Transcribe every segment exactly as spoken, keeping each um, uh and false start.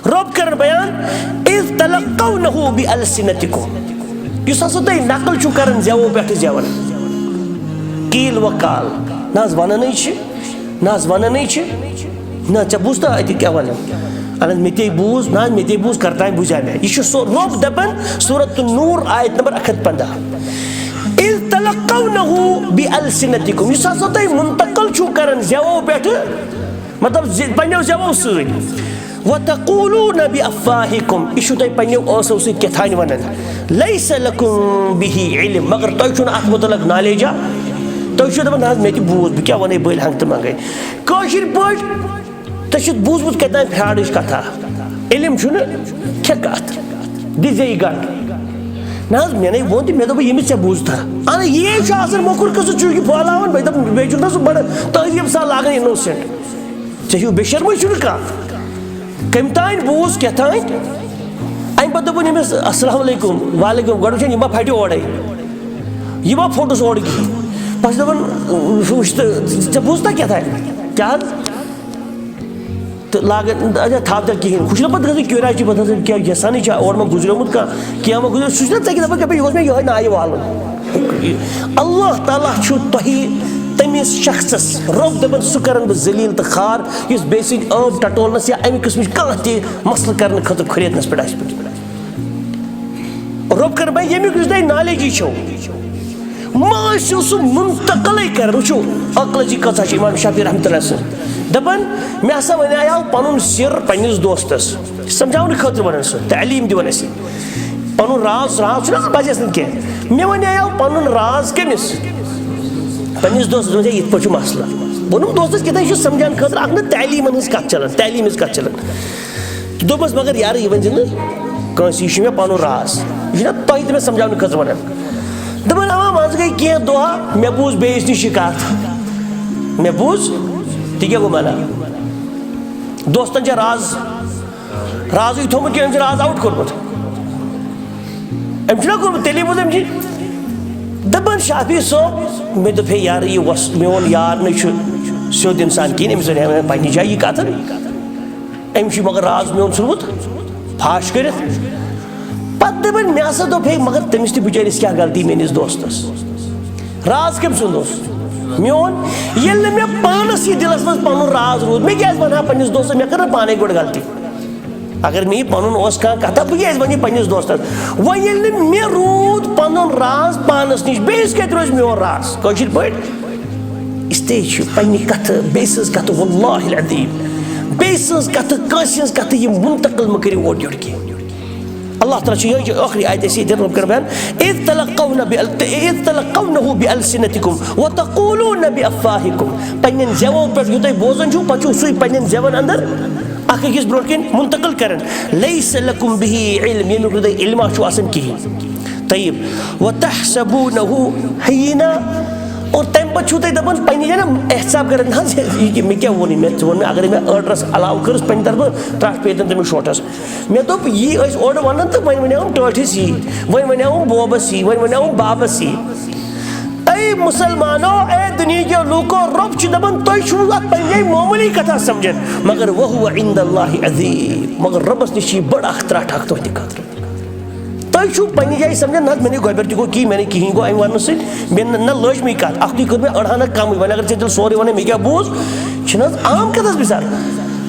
رۄب کرن بیان، "اذ تلقونه بألسنتکم"، یُس ہسا تُہۍ نقل چھِو کران زٮ۪وو پٮ۪ٹھٕ زٮ۪ون۔ قیل و قال، نہ حظ ونان چھِ، نہ حظ ونان چھِ، نہ ژےٚ بوٗزتھا اتہِ کیٛاہ ونان؟ اہن حظ، مےٚ تے بوٗز، نہ حظ مےٚ تے بوٗز، کر تام بوٗزیٛا مےٚ۔ یہِ چھُ سُہ رۄب دپان، سورۃ النور، آیت نمبر اکھ ہتھ پنٛداہ۔ "اذ تلقونه بألسنتکم"، یُس ہسا تُہۍ منتقل چھِو کران زٮ۪وو پٮ۪ٹھٕ، مطلب زِ پننیو زٮ۪وو سۭتۍ۔ "وتقولون بأفواهکم"، یہِ چھُو تُہۍ پننیو ٲسو سۭتۍ کیٛاہ تھانۍ ونان۔ "لیس لکم به علم"، مگر تۄہہِ چھُو نہٕ اتھ متعلق نالیجا۔ تُہۍ چھِو دپان، "نہ حظ، مےٚ تہِ بوٗز، بہٕ کیٛاہ ونَے بٔلۍ ہنٛگتہٕ منٛگَے۔" کٲشِر پٲٹھۍ، تۄہہِ چھُ بوٗزمُت کتہِ تام فراڈٕچ کتھا۔ علم چھُنہٕ، کھےٚ کتھ، دِ زے گنٛڈ۔ نہ حظ، مےٚ نے ووٚن تہٕ مےٚ دوٚپ، ییٚمِس ژےٚ بوٗزتھا۔ اہن، یی چھُ آسان موٚکُر قٕصہٕ، چھُ یہِ پھٲلاوان، بیٚیہِ دَپ-، بیٚیہِ چھُنہٕ سُہ بڑٕ تہذیٖب سان لاگان innocent۔ ژےٚ ہیوٗ بے شرمٕے چھُنہٕ کانٛہہ۔ کٔمۍ تام بوٗز کیٛاہ تام، اَمہِ پتہٕ دوٚپُن ییٚمِس، "السلام علیکم"، "وعلیکم"، گۄڈٕ وٕچھان، یہِ ما پھٹہِ اورَے، یہِ ما پھوٚٹُس اورٕ کِہیٖنۍ۔ پتہٕ چھُ دَپان، "وٕچھ تہٕ، ژےٚ بوٗزتھا کیٛاہ تام؟" کیٛاہ حظ؟ تہٕ لاگان، اچھا، تھاو تیٚلہِ کِہیٖنۍ۔ ہُہ چھُنہ پَتہٕ گژھان curiosity، پَتہٕ گژھان، کیٛاہ یَژھانٕے چھا، اورٕ ما گُزریومُت کانٛہہ، کینٛہہ ما گُزریو، سُہ چھُنہ ژےٚ کہِ دَپان، کیٛاہ، یہِ اوس مےٚ یِہوٚے نایہِ والُن۔ اللہ تعالیٰ چھُ تۄہہِ تٔمِس شخصَس، رۄب دَپان، سُہ کَرَن بہٕ ذلیٖل تہٕ خوار، یُس بیٚیہِ سٕنٛدۍ ٲب ٹٹولنَس یا اَمہِ قٕسمٕچ کانٛہہ تہِ مسلہٕ کَرنہٕ خٲطرٕ کھُریتنَس پٮ۪ٹھ آسہِ۔ رۄب کَرَن بہٕ ییٚمیُک یُس تۄہہِ نالیجی چھو۔ ما ٲسِو سُہ منتقلٕے کران۔ وٕچھِو، عقل جی کۭژاہ چھِ امام شافعی رحمتہ اللہ سٕنٛز۔ دَپان، مےٚ ہسا وَنیٛاو پَنُن سِر پنٛنِس دوستَس، سمجھاونہٕ خٲطرٕ وَنان سُہ، تعلیٖم دِوان اَسہِ۔ پَنُن راز، راز چھُنہ آسان بَجَس نہٕ کینٛہہ۔ مےٚ وَنیٛاو پَنُن راز کٔمِس؟ پنٛنِس دوستَس۔ دوٚپُن، "ہے، یِتھ پٲٹھۍ چھُ مسلہٕ۔" ووٚنُم دوستَس، کیٛاہ تام، یہِ چھُ سمجھاونہٕ خٲطرٕ، اَکھ نہٕ تعلیٖمَن ہٕنٛز کَتھ چلان، تعلیٖم ہٕنٛز کَتھ چلان۔ تہٕ دوٚپمَس، "مگر یارٕ، یہِ ؤنۍ زِ نہٕ کٲنٛسہِ، یہِ چھُ مےٚ پَنُن راز، یہِ چھُنہ تۄہہِ تہِ مےٚ سمجھاونہٕ خٲطرٕ وَنان۔" دَپان، اَوا، منٛزٕ گٔے کینٛہہ دۄہ، مےٚ بوٗز بیٚیِس نِش یہِ کَتھ، مےٚ بوٗز، تہِ کیٛاہ گوٚو مَنا؟ دوستَن چھےٚ راز، رازٕے تھوٚمُت کِنہٕ أمۍ چھُ راز out کوٚرمُت؟ أمۍ چھُنہ کوٚرمُت، تیٚلے ووٚن أمۍ چھِ۔ دَپان، "شافی صٲب، مےٚ دوٚپ، ہے یارٕ، یہِ وَس-، میون یار نَے چھُ سیوٚد اِنسان کِہیٖنۍ، أمِس وَنہِ ہا مےٚ پنٛنہِ جایہِ یہِ کَتھ۔ أمۍ چھُ مگر راز میون ژھُنمُت فاش کٔرِتھ۔" پتہٕ دَپان، مےٚ ہسا دوٚپ، ہے، مگر تٔمِس تہِ بِچٲرِس کیٛاہ غلطی میٲنِس دوستس؟ راز کٔمۍ سُنٛد اوس؟ میون۔ ییٚلہِ نہٕ مےٚ پانس یہِ دِلس منٛز پنُن راز روٗد، مےٚ کیٛازِ ونہٕ ہا پننِس دوستس؟ مےٚ کٔر نہ پانے گۄڈٕ غلطی۔ اگر مےٚ یہِ پنُن اوس کانٛہہ کتھا، بہٕ کیٛازِ ونہٕ یہِ پننِس دوستس؟ وۄنۍ ییٚلہِ نہٕ مےٚ روٗد پنُن راز پانس نِش، بیٚیِس کتہِ روزِ میون راز؟ کٲشِر پٲٹھۍ، اس لیے چھُ پننہِ کتھٕ، بیٚیہِ سٕنٛز کتھٕ، واللہ العظیم، بیٚیہِ سٕنٛز کتھٕ، کٲنٛسہِ ہٕنٛز کتھٕ، یِم منتقل مہٕ کٔرِو اورٕ یورٕ کینٛہہ۔ اللہ تعالیٰ چھُ یِہوٚے چھُ ٲخری آیت اَسہِ ییٚتٮ۪ن رۄب کَرِ بیان، "اذ تلقون بال-، اذ تلقونه بألسنتكم وتقولون بأفواهكم"۔ پنٛنٮ۪ن زٮ۪وو پٮ۪ٹھ یہِ تُہۍ بوزان چھُو، پَتہٕ چھُو سُے پنٛنٮ۪ن زٮ۪وَن اندر اکھ أکِس برونٛٹھ کَنہِ منتقل کران۔ "لیس لکم به علم"، ییٚمیُک نہٕ تۄہہِ علما چھُو آسان کِہیٖنۍ۔ طیب۔ "وتحسبونه هينا"، اور تَمہِ پَتہٕ چھُو تُہۍ دَپان پنٛنہِ جایہِ نا احتساب کٔرِتھ، نہ حظ، یہِ کہِ مےٚ کیٛاہ ووٚن یہِ؟ مےٚ ژٕ ووٚن مےٚ، اگر مےٚ ٲٹھ رَس علاوٕ کٔرٕس پنٛنہِ طرفہٕ، ترٛٹھ پیٚیہِ تَن تٔمِس شونٛٹھَس۔ مےٚ دوٚپ، یی ٲسۍ اورٕ وَنان تہٕ وۄنۍ وَنیٛاوُم ٹٲٹھِس یی، وۄنۍ وَنیٛاوُم بوبَس یی، وۄنۍ وَنیٛاوُم بابَس یی۔ اے مُسلمانو، اے دُنیہکیو لوٗکو، رۄب چھُ دَپان، تُہۍ چھِو اَتھ پنٛنہِ جایہِ معموٗلی کَتھا سَمجھان، مگر وَهُوَ عِندَ اللہِ عظیٖم، مگر رۄبَس نِش چھِ یہِ بٔڑ اَکھ ترٛٹھ اَکھ تُہٕنٛدِ خٲطرٕ۔ تۄہہِ چھُو پننہِ جایہِ سمجھان، نہ حظ، مےٚ نہٕ گۄبٮ۪ر تہِ گوٚو کِہیٖنۍ، مےٚ نہٕ کِہیٖنۍ گوٚو، أمۍ وَننہٕ سۭتۍ مےٚ نہ، نہ لٔج مےٚ کَتھ، اَکھتُے کٔر مےٚ أڑہانہ کَمٕے، وۄنۍ اگر ژےٚ تیٚلہِ سورُے وَنَے، مےٚ کیٛاہ بوٗز؟ چھِنہٕ حظ عام کَتھ حظ بِزار؟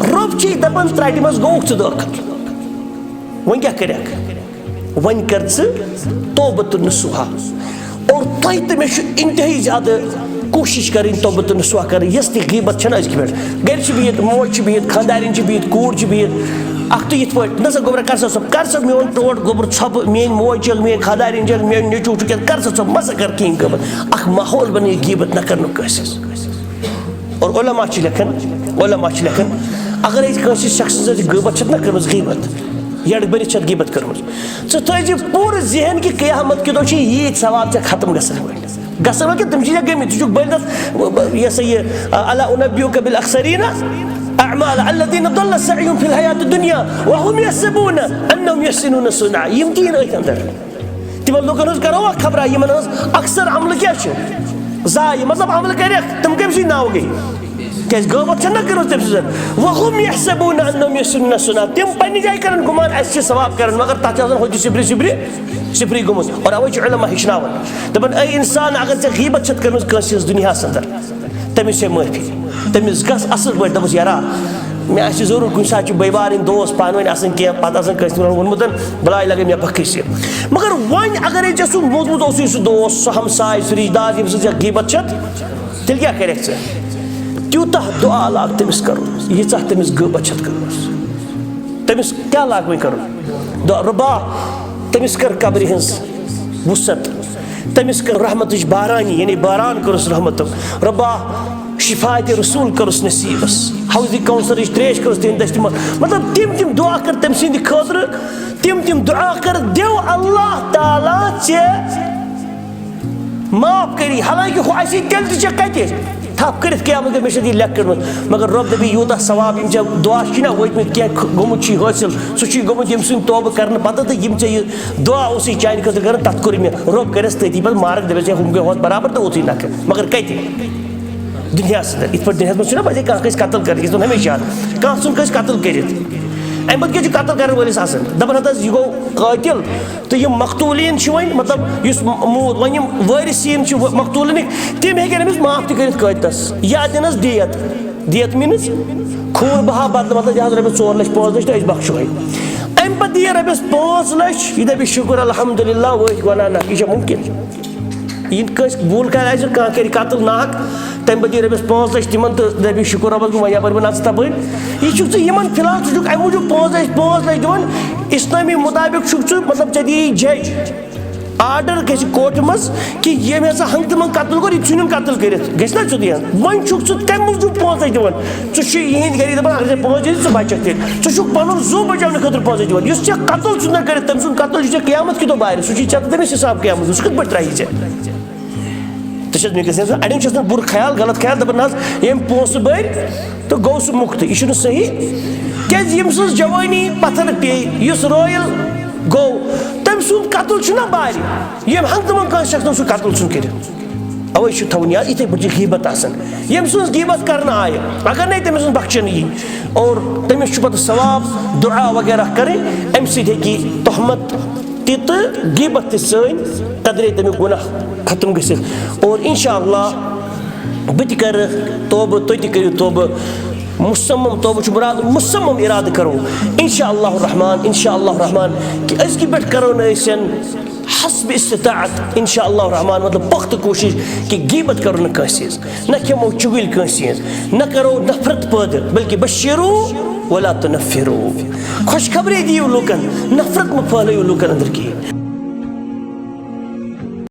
رۄب چھِ دَپان، ترٛٹہِ منٛز گوٚوُکھ ژٕ دٲخٕل، وۄنۍ کیٛاہ کَرٮ۪کھ؟ وۄنۍ کر ژٕ توبہ تہٕ نصوحہ۔ اور تۄہہِ تہٕ مےٚ چھُ انتہٲیی زیادٕ کوٗشِش کَرٕنۍ توبہ تہٕ نصوحہ کَرٕنۍ، یۄس تہِ غیبت چھَنہٕ أزکہِ پٮ۪ٹھ۔ گَرِ چھِ بِہِتھ، موج چھِ بِہِتھ، خانٛدارِنۍ چھِ بِہِتھ، کوٗر چھِ بِہِتھ، اَکھتُے یِتھ پٲٹھۍ، نہ سا گوٚبرا، کر سا ژھۄپ، کر سا میون ٹوٹھ گوٚبُر ژھۄپہٕ، میٛٲنۍ موج چھَکھ، میٛٲنۍ خانٛدارِنۍ چھَکھ، میٛٲنۍ نیٚچوٗ چھُ کیٛاہ، کر سا ژھۄپ، مہ سا کر کِہیٖنۍ غیبت۔ اَکھ ماحول بَنٲیِتھ غیبت نہ کَرنُک کٲنٛسہِ ہٕنٛز۔ اور علماء چھِ لیکھان، علماء چھِ لیکھان، اگر أسۍ کٲنٛسہِ شخص سٕنٛز غیبت چھِ نہ کٔرمٕژ، غیبت، یَڈ بٔرِتھ چھِ اَتھ غیبت کٔرمٕژ، ژٕ تھٲیزِ پوٗرٕ ذہن کہِ قیامت کہِ دۄہ چھِ ییٖتۍ ثواب ژےٚ ختم گژھن وٲلۍ۔ گژھن وٲلۍ کہِ تِم چھِ ژےٚ گٔمٕتۍ، ژٕ چھُکھ بٔلۍ تَتھ، یہِ ہسا یہِ، الا انبئک بالاخسرین اعمالا الذین ضل سعیهم فی الحیات الدنیا وهم یحسبون انهم یحسنون صنعا، یِم تہِ یِن أتھۍ اندر۔ تِمن لوٗکن ہٕنٛز کرو اکھ خبرا، یِمن ہٕنٛز اکثر عملہٕ کیٛاہ چھِ؟ ضایع، مطلب عملہٕ کٔرِکھ، تِم کٔمۍ سٕنٛدۍ ناوٕ گٔے؟ کیازِ غٲبت چھَنہٕ نہ کٔرمٕژ تٔمۍ سٕنٛز۔ وَهُمْ يَحْسَبُونَ أَنَّهُمْ يُحْسِنُونَ صُنْعًا۔ تِم پننہِ جایہِ کرن گُمان اَسہِ چھِ ثواب کران، مگر تَتھ چھِ آسان ہوٚتہِ سِپری سِپری سِپری گوٚمُت۔ اور اَوَے چھُ علماء ہیٚچھناوان، دَپان، اے اِنسان، اگر ژےٚ غیبت چھَتھ کٔرمٕژ کٲنٛسہِ ہٕنٛز دُنیاہَس اَندَر، تٔمِس چھےٚ معٲفی، تٔمِس گژھ اَصٕل پٲٹھۍ، دَپُس، یارا، مےٚ آسہِ ضروٗر کُنہِ ساتہٕ چھِ بٲے بارٕنۍ دوس پانہٕ ؤنۍ آسان کینٛہہ، پَتہٕ آسان کٲنٛسہِ تِمَن ووٚنمُت، بَلاے لَگے مےٚ بَکھٕے سۭتۍ۔ مگر وۄنۍ اگرے ژےٚ سُہ موٗدمُت اوسُے سُہ دوس، سُہ ہمساے، سُہ رِشتہٕ دار، ییٚمہِ سۭتۍ ژےٚ غیبت چھَتھ، تیٚلہِ کیٛاہ کَرٮ۪کھ ژٕ؟ تیوٗتاہ دُعا لاگ تٔمِس کَرُن، ییٖژاہ تٔمِس غٲبت چھَتھ کٔرمٕژ۔ تٔمِس کیٛاہ لاگ وۄنۍ کَرُن؟ دُعا، رۄبا، تٔمِس کَر قبرِ ہٕنٛز وُسعت، تٔمِس کٔر رحمتٕچ بارانی، یعنی باران کٔرٕس رحمتُک۔ رۄبا، شفاعت رسول کٔرٕس نصیٖبَس، حوض کوثرٕچ ترٛیش کٔرٕس تِہِنٛدِ دٔستِمَنٛز۔ مطلب، تِم تِم دُعا کٔر تٔمۍ سٕنٛدِ خٲطرٕ، تِم تِم دُعا کٔر، دِو اللہ تعالیٰ ژےٚ معاف کٔری۔ حالانکہِ ہُہ آسی تیٚلہِ تہِ ژےٚ کَتہِ تھپھ کٔرِتھ قیامت گٔژھ، مےٚ چھِ یہِ لیکھ کٔرمٕژ۔ مگر رۄب دَپہِ، یوٗتاہ ثواب یِم ژےٚ دُعا چھِ نہ وٲتمٕتۍ کینٛہہ، گوٚمُت چھُے حٲصِل، سُہ چھُے گوٚمُت ییٚمہِ سُنٛد توبہٕ کَرنہٕ پَتہٕ، تہٕ یِم ژےٚ یہِ دُعا اوسُے چانہِ خٲطرٕ کَران، تَتھ کوٚر مےٚ۔ رۄب کَرٮ۪س تٔتی پَتہٕ مارَکھ، دَپٮ۪س، ہے، ہُم گٔے ہوت برابر تہٕ اوتُے نَکھٕ۔ مگر کَتہِ؟ دُنیاہَس اَندَر۔ یِتھ پٲٹھۍ دُنیاہَس منٛز چھُنہ پَزِ کانٛہہ کٲنٛسہِ قتل کَرِ، یہِ چھُ ہمیشہِ یاد، کانٛہہ ژھُن کٲنٛسہِ قتل کٔرِتھ۔ اَمہِ پَتہٕ کیٛاہ چھُ قتل کَرَن وٲلِس آسان؟ دَپان ہَتہٕ حظ، یہِ گوٚو قٲتِل، تہٕ یِم مقتوٗلین چھِ وۄنۍ، مطلب، یُس م-، موٗد، وۄنۍ یِم وٲرِثیٖن چھِ و-، مقتوٗلنٕکۍ، تِم ہیٚکن أمِس معاف تہِ کٔرِتھ قٲدِدَس، یا دِنَس دیت۔ دیت means خوٗن بہاو بدلہٕ، مطلب، یہِ حظ رۄپیَس ژور لَچھ، پانٛژھ لَچھ تہٕ أسۍ بخشوہے۔ اَمہِ پَتہٕ دِیہِ رۄپیَس پانٛژھ لَچھ، یہِ دَپہِ، شُکُر الحمدللہ، ؤتھۍ گۄناہ نہ، یہِ چھا مُمکِن؟ یِم کٲنٛسہِ بوٗل کَرِ آسہِ، کانٛہہ کَرِ قتل ناحق، تَمہِ پَتہٕ دِیہِ رۄپیَس پانٛژھ لَچھ تِمَن تہٕ دَپہِ، شُکُر رۄبَس، بہٕ وۄنۍ یَپٲرۍ بہٕ نَژٕ تَپٲرۍ۔ یہِ چھُکھ ژٕ یِمَن فی الحال، ژٕ چھُکھ اَمہِ موٗجوٗب پانٛژھ لَچھ، پانٛژھ لَچھ دِوان۔ اِسلٲمی مُطابِق چھُکھ ژٕ، مطلب، ژےٚ دِیہِ جج آرڈر گژھِ کورٹہٕ منٛز کہِ ییٚمۍ ہسا ہنٛگتہٕ منٛگ قتل کوٚر، یہِ ژھٕنِن قتل کٔرِتھ، گژھِ نا ژٕ دِیَن؟ وۄنۍ چھُکھ ژٕ کَمہِ موٗجوٗب پانٛژھ لَچھ دِوان؟ ژٕ چھُ یِہِنٛدۍ گَرِکۍ دَپان، اگر ژےٚ پانٛژھ لَچھ دِژ، ژٕ بَچَکھ تیٚلہِ۔ ژٕ چھُکھ پَنُن زُو بَچاونہٕ خٲطرٕ پانٛژھ لَچھ دِوان۔ یُس ژےٚ قتل چھُنہ کٔرِتھ، تٔمۍ سُنٛد قتل چھُ ژےٚ قیامَتھ کہِ دۄہ بارِ، سُہ چھُے ژےٚ تہٕ تٔمِس حِساب قیامَتھ دۄہ، سُہ کِتھ پٲٹھۍ ترٛاوِ ژےٚ؟ تہٕ چھَس مےٚ گژھان سُہ، اَڑٮ۪ن چھُ آسان بُرٕ خیال، غلط خیال، دَپان، نہ حظ، ییٚمۍ پونٛسہٕ بٔرۍ تہٕ گوٚو سُہ مُکتہٕ۔ یہِ چھُنہٕ صحیح، کیٛازِ ییٚمۍ سٕنٛز جوٲنی پَتھر پیٚیہِ، یُس رٲیِل گوٚو، تٔمۍ سُنٛد قتل چھُنہ بارِ، ییٚمۍ ہنٛگتہٕ منٛگہٕ کٲنٛسہِ شخصن سُہ قتل ژھُن کٔرِتھ۔ اَوَے چھُ تھاوُن یاد، یِتھَے پٲٹھۍ چھِ غیٖبت آسان۔ ییٚمۍ سٕنٛز غیٖبت کرنہٕ آیہِ، اگر نَے تٔمِس بخشنہٕ یی، اور تٔمِس چھُ پَتہٕ ثواب، دُعا وغیرہ کَرٕنۍ، اَمہِ سۭتۍ ہیٚکہِ تہمت تہِ تہٕ غیٖبت تہِ سٲنۍ قدرے تَمیُک گُناہ ختم گٔژھِتھ۔ اور انشاءاللہ بہٕ تہِ کَرٕ توبہٕ، تُہۍ تہِ کٔرِو توبہٕ۔ مُصمم توبہٕ چھُ مُراد، مُصمم اِرادٕ کَرو۔ انشاءاللہ الرحمن، انشاءاللہ الرحمن، کہِ أزکہِ پٮ۪ٹھ کَرو نہٕ أسۍ حسب استطاعت، انشاءاللہ الرحمن، مطلب، پۄختہٕ کوٗشِش کہِ غیٖبت کَرو نہٕ کٲنٛسہِ ہِنٛز، نہ کھٮ۪مو چُغٕلۍ کٲنٛسہِ ہِنٛز، نہ کَرو نفرت پٲدٕ، بلکہِ بشیرو ولا تنفرو، خۄشخبری دِیِو لوٗکَن، نفرت مہٕ پھٲلٲیِو لوٗکَن أنٛدٕر کِہیٖنۍ۔